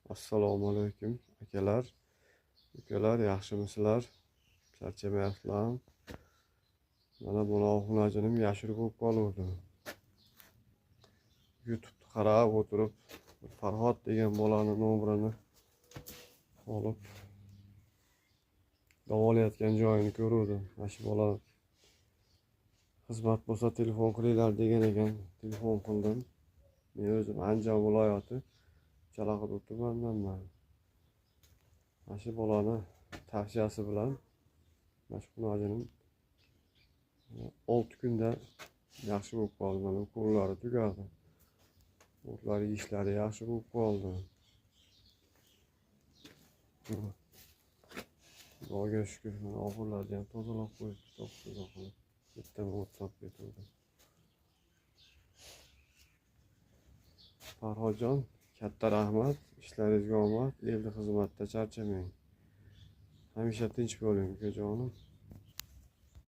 Assalomu alaykum akalar, ukalar, yaxshimisizlar? Charchamayapsizlarmi? Mana buni xunajinim yashirib bo'lib qoluvdi. YouTube'ni qarab o'tirib, Farhod degan bolani nomerini olib davolayotgan joyini ko'ruvdim. Mana shu bola xizmat bo'lsa telefon qilinglar degan ekan, telefon qildim. Men o'zim Andijon viloyati Chalaquduq tumanidanman. Mana shu bolani tavsiyasi bilan mana shu xunajinim 6 kunda yaxshi bo'lib qoldi. Mana ukollari tugadi. O'tlari yeyishlari yaxshi bo'lib qoldi. Xudoga shukur, mana og'irlarni ham tozalab qo'yibdi, toza qilib. Bitta o't solib ketuvdi. Farhodjon, katta rahmat, ishlaringizga omad, elni xizmatda charchamang. Hamisha tinch bo'ling, ukajonim.